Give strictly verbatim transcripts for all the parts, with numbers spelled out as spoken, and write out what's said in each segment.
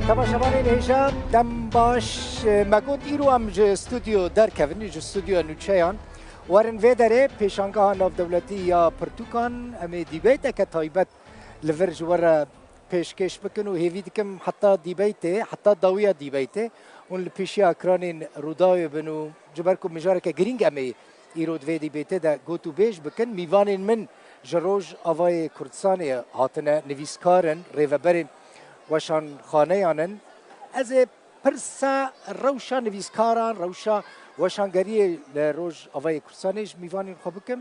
Temaşevanên hêja, dem baş. Me got îro em ji stûdyo derkevin, ji stûdyoya nûçeyan werin vê derê pêşangeha navdewletî ya pirtûkan. Em ê dîbeyteke taybet li vir ji we re pêşkêş bikin û hêvî dikim heta dîbeytê, heta dawiya dîbeytê hûn li pêşiya ekranên Rûdawê bin û ji ber ku mijareke girîng em ê îro di vê dîbêtê de got û bêj bikin, mîvanên min ji Rojavayê Kurdistanê hatine, nivîskar in, rêveberên weşanxaneyan in. Ez ê pirsa rewşa nivîskaran, rewşa weşangeriyê li Rojavayê Kurdistanê ji mîvanên xwe bikim.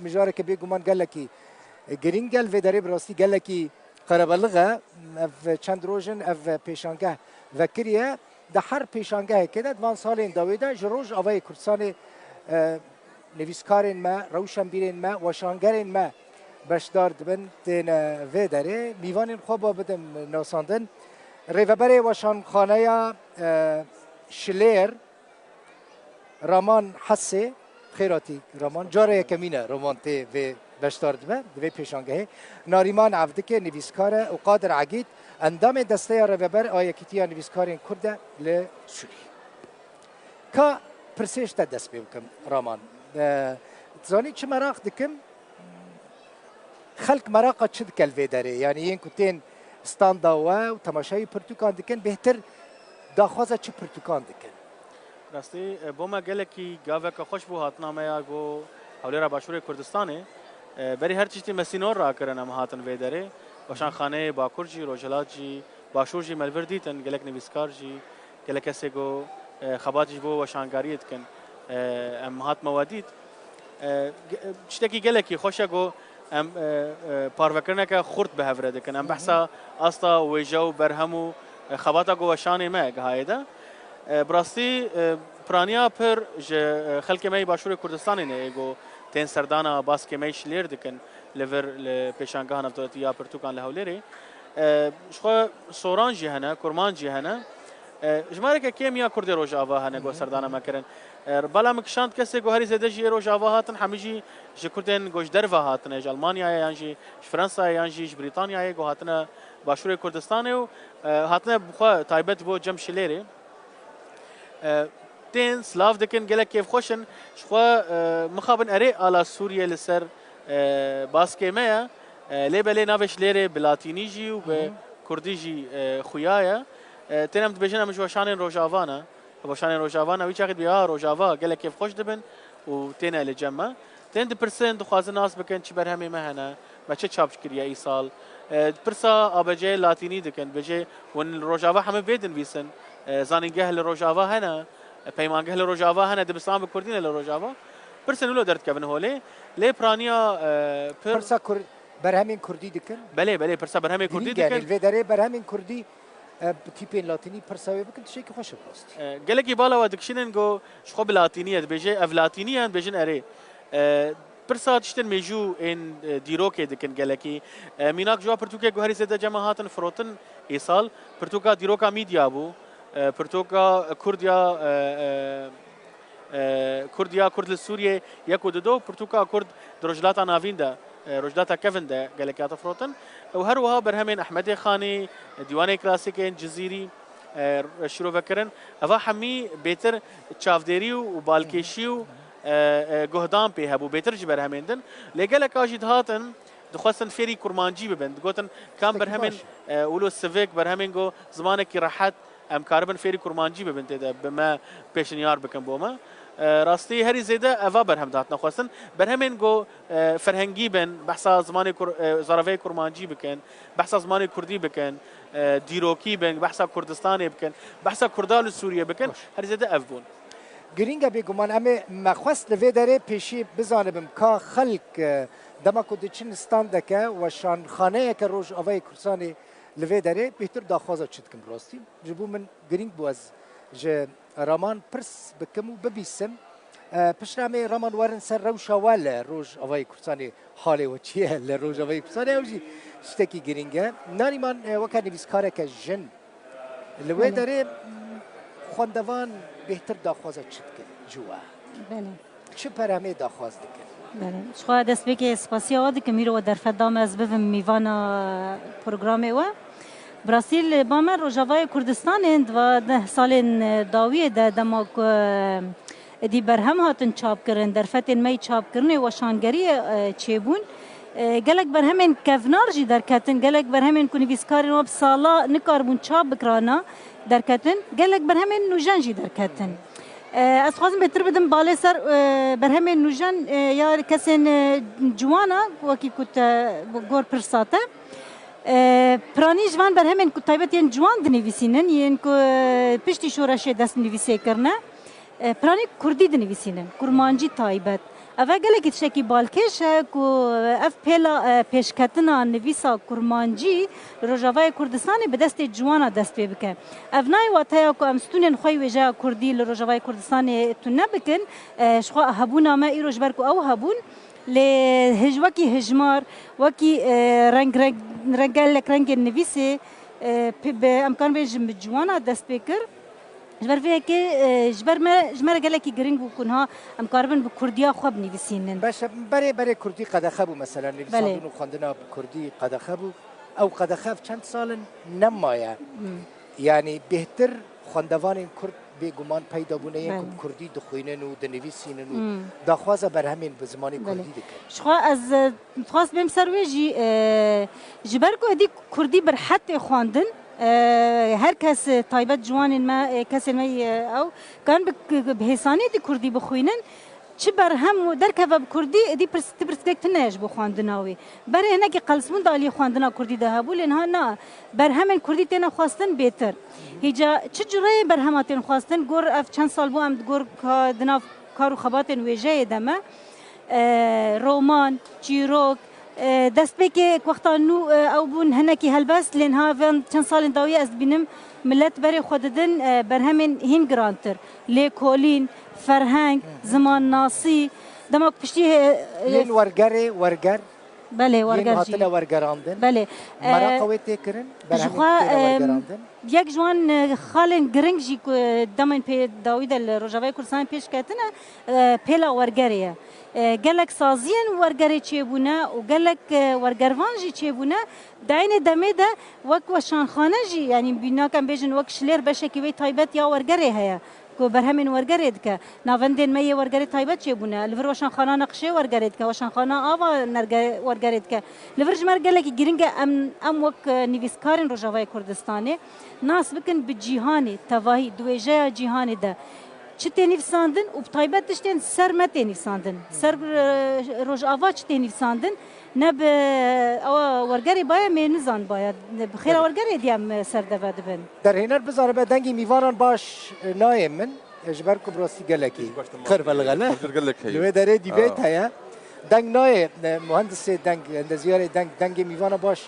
Mijareke bêguman gelekî girîng e, li vê derê bi rastî gelekî qerebelix e. Ev çend roj in ev pêşangeh vekiriye. Di her pêşangehekê de di van salên dawî de ji Rojavayê Kurdistanê, e, nivîskarên me, rewşenbîrên me, weşangerên me beşdar dibin, têne vê derê. Mîvanên xwe ba bidim nasandin. Rêveberê Weşanxaneya, e, Şilêr, Raman Hesê, xêr hatî Raman. Cara yekemîn e Raman tê vê beşdar dibe, di vê pêşangehê. Narîman Evdikê nivîskar e û Qadir Egîd endamê Desteya Rêveber a Yekîtiya Nivîskarên Kurd e li Sûrî. Ka pirsê ji te dest pê bikim, Raman. E, zanî çi meraq dikim? Xelk meraqa çi dike li vê derê? Yanî yên ku tên standa we û temaşayî pirtûkan dikin, bêhtir daxwaza çi pirtûkan dikin? Rastî, e, bo me gelekî gaveke xweş bû hatina me ya go Hewlêra Başûrê Kurdistanê. E, berî her tiştî me sînor rakirin em hatin vê derê. Weşanxaneyê Bakur jî, Rojhilat jî, Başûr jî me li vir dîtin, gelek nivîskar jî, gelek kesê ku, e, xebatî ji bo weşangariyê dikin, e, em hatime we dît. E, ge-, tiştekî gelekî xweş e ku em, e, e, parvekirineke xurt bi hev re dikin. Em behsa asta wêje û berhem û, e, xebata ku weşanê me gihayê de. E, bi rastî, e, piraniya pir ji, e, xelkê me yê Başûrê Kurdistanê ne yê ku tên serdana baskê me yê Şilêr dikin li vir li pêşangeha navdewletî ya pirtûkan li Hewlêrê. E, ji xwe soran jî hene, kurmanc jî hene. E, jimareke kêm ya Kurdê Rojava hene ku serdana me kirin. E, bala min kişand kesê ku herî zêde jî ê Rojava hatin, hemî jî ji Kurdên ku ji derve hatine, ji Almanyayê yan jî ji Fransayê yan jî ji Brîtanyayê ku hatine Başûrê Kurdistanê û, e, hatine bi xwe taybet bo cem Şilêrê. E, tên silav dikin, gelek kêfxweş in. Ji xwe, e, mixabin erê ala Sûriyê li ser, e, baskê me ye. E, lê belê navê Şilêrê bi latînî jî û bi kurdî jî, e, xuya ye. E, tên em dibêjin em ji weşanên Rojava ne. Weşanên Rojava ne. Wî çaxî dibê, ha, Rojava gelek kêfxweş dibin û têne li cem me. Tên dipirsin, dixwazin nas bikin çi berhemê me hene, me çi çap kiriye îsal. E, pirsa A B C'yê latînî dikin, dibêje hûn li Rojava hemû vê dinivîsin. E, zanîngeh li Rojava hene, e, peymangeh li Rojava hene, dibistan bi kurdî ne li Rojava. Pirsên wilo derdikevin holê. Lê piraniya, e, pir Pirsa kur-, berhemên kurdî dikin? Belê, belê, pirsa berhemên kurdî Girîng e, dikin. Li vê derê berhemên kurdî, e, bi tîpên latînî pirsa wê bikin, tiştekî xweş e bi rastî. E, gelekî bala we dikişînin ku ji xwe bi latînî ye, dibêje ev latînî ye, em dibêjin erê. E, pirsa tiştên mêjû ên, e, dîrokê dikin gelekî. E, mînak ji wa pirtûkê ku herî zêde cem me hatin firotin îsal, pirtûka dîroka Mîdya bû, e, pirtûka Kurd ya, e, e, e, Kurd ya Kurd li Sûriyê yek û dido, pirtûka Kurd di Rojhilata Navîn de, e, Rojhilata Kevin de gelekî hate firotin. Û her wiha berhemên Ehmedê Xanî, e, dîwanê klasîkên Cizîrî, e, şîrove kirin. Eva hemî bêtir çavdêrî û balkêşî û, e, e, guhdan pê hebû, bêtir ji berhemên din. Lê geleka jî dihatin, dixwestin fêrî kurmancî bibin. Digotin, kam Tiştekî berhemên, baş e. e, wilo sivik, berhemên ku zimanekî rehet, em karibin fêrî kurmancî bibin tê de, bi me pêşinyar bikin bo me. E, rastî herî zêde eva berhem dihatine xwestin. Berhemên ku, e, ferhengî bin, behsa zimanê kur-, e, zaraveyê kurmancî bikin, behsa zimanê kurdî bikin, e, dîrokî bin, behsa Kurdistanê bikin, behsa Kurda li Sûriyê bikin, Baş. herî zêde ev bûn. Girîng e bêguman. Em ê me xwest li vê derê pêşî bizanibim ka xelk, e, dema ku diçin standeke, weşanxaneyeke Rojavayê Kurdistanê li vê derê bêhtir daxwaza çi dikim bi rastî. Ji bo min girîng bû ez ji Raman pirs bikim û bibîsim. E, piştre em ê Raman werin ser rewşa we li Rojavayê Kurdistanê, halê we çi ye li Rojavayê Kurdistanê, ew jî tiştekî girîng e. Nariman, e, weke nivîskareke jin li wê Belê. derê, m, xwendevan bêhtir daxwaza çi dikin ji we? Belê. Çi berhemê daxwaz dikin? Belê. Ji xwe destpêkê spasiya we dikim, îro we derfet da me ez bibim mîvana programê we. Bi rastî li ba me Rojavayê Kurdistanê di va deh salên dawiyê de dema ku, e, êdî berhem hatin çapkirin, derfetên me yî çapkirinê weşangeriyê, e, çêbûn. E, gelek berhemên kevnar jî derketin, gelek berhemên ku nivîskarên we bi sala nikaribûn çap bikirana derketin, gelek berhemên nûjen jî derketin. E, ez dixwazim bêtir bidim balê ser, e, berhemên nûjen, e, ya kesên, e, ciwana, wekî ku te gor pirsa te. E, piranî ji van berhemên ku taybet yên ciwan dinivîsînin, yên ku, e, piştî şoreşê dest nivîsê kirine, e, piranî kurdî dinivîsînin, kurmancî taybet. Ev e gelekî tiştekî balkêş e ku ev pêla, e, pêşketina nivîsa kurmancî li Rojavayê Kurdistanê bi destê ciwana dest pê bike. Ev nayê wateya ku em stûnên xwe yî wêjeya kurdî li Rojavayê Kurdistanê tune bikin. E, ji xwe hebûna me îro ji ber ku ew hebûn, lê hij-, wekî hijmar, wekî, e, reng, reng, reng, gelek rengên nivîsê, e, pê-, bi, em karin bêjin bi ciwana dest pê kir. Ji ber vê yekê, e, ji ber me, ji me re gelekî giring bû ku niha em karibin bi kurdiya xwe binivîsînin. Beş, berê, berê kurdî qedexe bû mesela, nivîsandin Belê. û xwendina bi kurdî qedexe bû. Ew qedexe ev çend sal in nemaye. Hmm. Yanî bêhtir xwendevanên kurd bêguman peyda bûne yên ku Belê. bi kurdî dixwînin û dinivîsînin û Hmm. daxwaza berhemên bi zimanê Belê. kurdî dikin. Ji xwe ez, e, dixwast bêm ser wê jî, e, ji ber ku êdî kurdî bi rehet tê xwendin, e, her kes, e, taybet ciwanên me, e, kesên me, e, ew kan bi, bi hêsanî êdî kurdî bixwînin, çi berhem û derkeve bi kurdî, êdî pirs-, ti pirsgirêk tune ye ji bo xwendina wî. Berê hinekî qelsbûn di aliyê xwendina kurdî de hebû, lê niha na. Berhemên kurdî têne xwestin bêtir. Hîca çi cureyê berhema tên xwestin? Gor ev çend sal bû em di gor ka-, di nav kar û xebatên wêjeyê de me. E, roman, çîrok, e, destpêkê ku wexta nû, e, ew bûn hinekî helbest, lê niha van çend salên dawiyê ez dibînim millet berê xwe didin, e, berhemên hîn girantir. Lêkolîn, ferheng, zimannasî, dema ku piştî, e, e, Yên wergerê, werger. Belê, Yên werger jî. hatine wergerandin. Belê. Meraqa E, wê tê kirin, ji berhemên xwe, têne em, wergerandin. yek ji wan, e, xalên giring jî ku, e, demên pê dawî de li Rojavayê Kurdistanê pêş ketine, e, pêla wergerê ye. E, gelek saziyên wergerê çêbûne û gelek, e, wergervan jî çêbûne. Di eynê demê de wek weşanxane jî, yanî bî nakem bêjin wek şilêr beşekî wê taybet ya wergerê heye. Ku berhemên wergerê dike. Navendên me yê wergerê taybet çêbûne. Li vir weşanxana Neqşê wergerê dike, weşanxana Ava nerge-, wergerê dike. Li vir ji me re gelekî giring e em, em wek, e, nivîskarên Rojavayê Kurdistanê nas bikin bi cîhanê, tevahî, di wêjeya cîhanê de. Çi tê nivîsandin û bi taybet tiştên ser me tê nivîsandin. Ser, e, Rojava çi tê nivîsandin, ne bi ewa wergerê baye, me nizan baye. Bi xêra Tabii. wergerê diyem, e, serdeve dibin. Derhêner bizanibe dengê mîvanan baş, e, nayê min, e, ji ber ku bi rastî gelekî Baş te qir belge ne. Gelek heye. Li wê derê dîbêt Ha. heye. Deng nayê, e, muhendisê deng, endezyarê deng, dengê mîvana baş,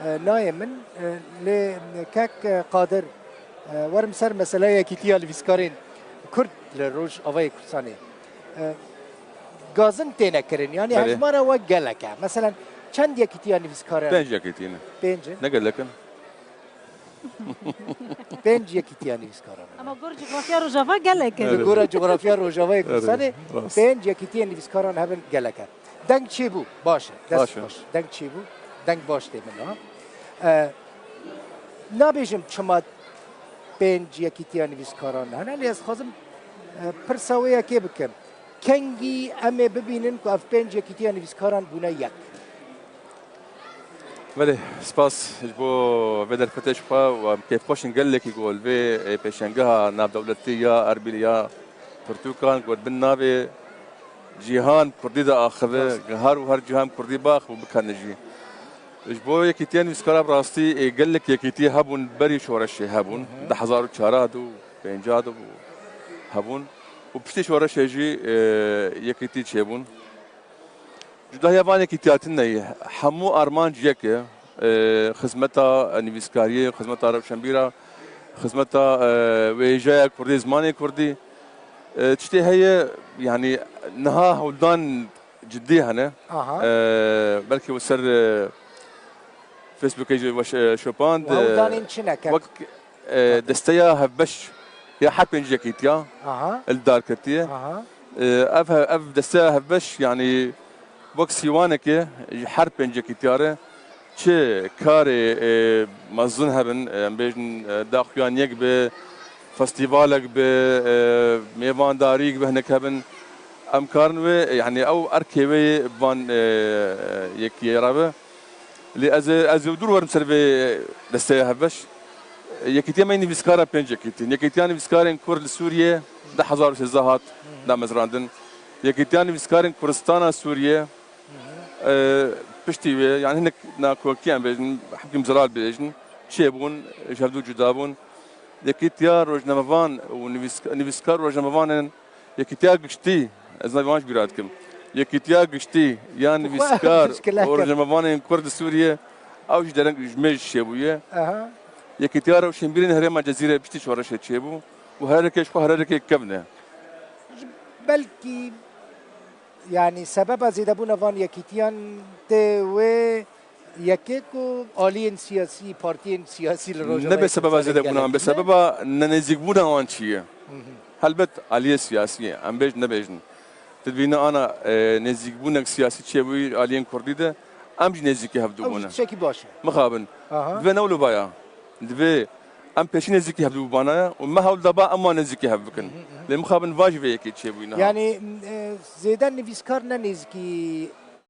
e, nayê min, e, lê kek, e, Qadir, e, werim ser meseleya yekîtiya nivîskarên Kurd li Rojavayê Kurdistanê. E, gazin têne kirin, yanî Belê. hejmara we gelek e. Meselen, çend yekîtiya nivîskaran? Pênc yekîtî ne. Pênc in? Ne gelek in? Pênc yekîtiya nivîskaran hene. Ama gor coğrafya Rojava gelek e. Li Evet. gora coğrafya Rojavayê Evet, Kurdistanê rast. pênc yekîtiyên nivîskaran hebin gelek e. Deng çêbû, baş e. Dest Baş e. baş. Deng çêbû, deng baş tê min ha. E, nabêjim çima pênc yekîtiya nivîskaran hene, lê ez dixwazim, e, pirsa wê yekê bikim. Kengî em ê bibînin ku ev pênc yekîtiya nivîskaran bûne yek? Belê, spas ji bo vê derfetê ji xwe û em kêfxweş in gelekî ku li vê, e, pêşengeha navdewletî ya Erbîlê ya pirtûkan ku di bin navê Cîhan Kurdî de axive, Rast. her û her cîhan Kurdî biaxive û bikene jî. Ji bo yekîtiya nivîskara bi rastî, e, gelek yekîtî hebûn, berî şoreşê hebûn. Hı hı. Di hezar û çar de û pênc de bû hebûn. Û piştî şoreşê jî, e, yekîtî çêbûn. Cudahiya van yekîtiya tune ye. Hemû armanc yek e. E, xizmeta nivîskariyê, xizmeta rewşenbîra, xizmeta, e, wêjeya kurdî, zimanê kurdî. E, tiştê heye, yanî niha hewldan cidî hene. Aha. E, belkî we ser, e, Facebookê jî weş, e, şopand, Û hewldanên e, çi neke? wek, e, desteya hevbeş ya her pênc yekîtiya Aha. li dar ketiye. Aha. E, ev he-, ev desteya hevbeş, yanî wek sîwaneke ji her pênc yekîtiya re çi karê, e, mezin hebin, e, em bêjin, e, daxuyaniyek bi, festîvalek bi, e, mêvandarîk bi hinek hebin, em karin wê, e, yanî ew erkê wê van, e, yekiyê re bi. Lê ez ê, ez ê dûr werim ser vê desteya hevbeş. Yekîtiya me nivîskara pênc yekîtî. Yekîtiya nivîskarên Kurd li Sûriyê du hezar û sêzdeh hat damezrandin. Yekîtiya nivîskarên Kurdistana Sûriyê, e, piştî wê, yani hinek nakokî em bêjin, hemkî zelal bêjin, çêbûn, ji hevdû cuda bûn. Yekîtiya rojnamevan û nivîsk-, nivîskar û rojnamevanên Yekîtiya giştî, ez navê wan ji bîra dikim. Yekîtiya giştî ya nivîskar û rojnamevanên Kurd li Sûriyê, ew jî dereng ji me jî çêbûye. Aha. Yekîtiya rewşenbîrên herêma Cezîrê piştî şoreşê çêbû û herêrekê ji xwe herêrekê kevn e. Belkî, yani, sebeba zêdebûna van yekîtiyan tê wê yekê ku aliyên siyasî, partiyên siyasî li Rojavayê Nebe sebeba Kurdistanê zêdebûna, gelek be ne. Sebeba nenêzîkbûna wan çi ye? Hı hı. Helbet aliyê siyasî ye, em bêj nebêjin. Tu dibîne ana, e, nêzîkbûnek siyasî çêbûyî aliyên Kurdî de, em jî nêzîkî hev Ew dibûne. Jî tiştekî baş e. Mixabin. Aha. Divê ne wilo baya. Divê em pêşî nêzîkî hev dibûbanaya û me hewl daba em wan nêzîkî hev bikin. Hı hı hı. Lê mixabin va jî vê yekê çêbûyî niha. Yani, e, zêde nivîskar ne nêzîkî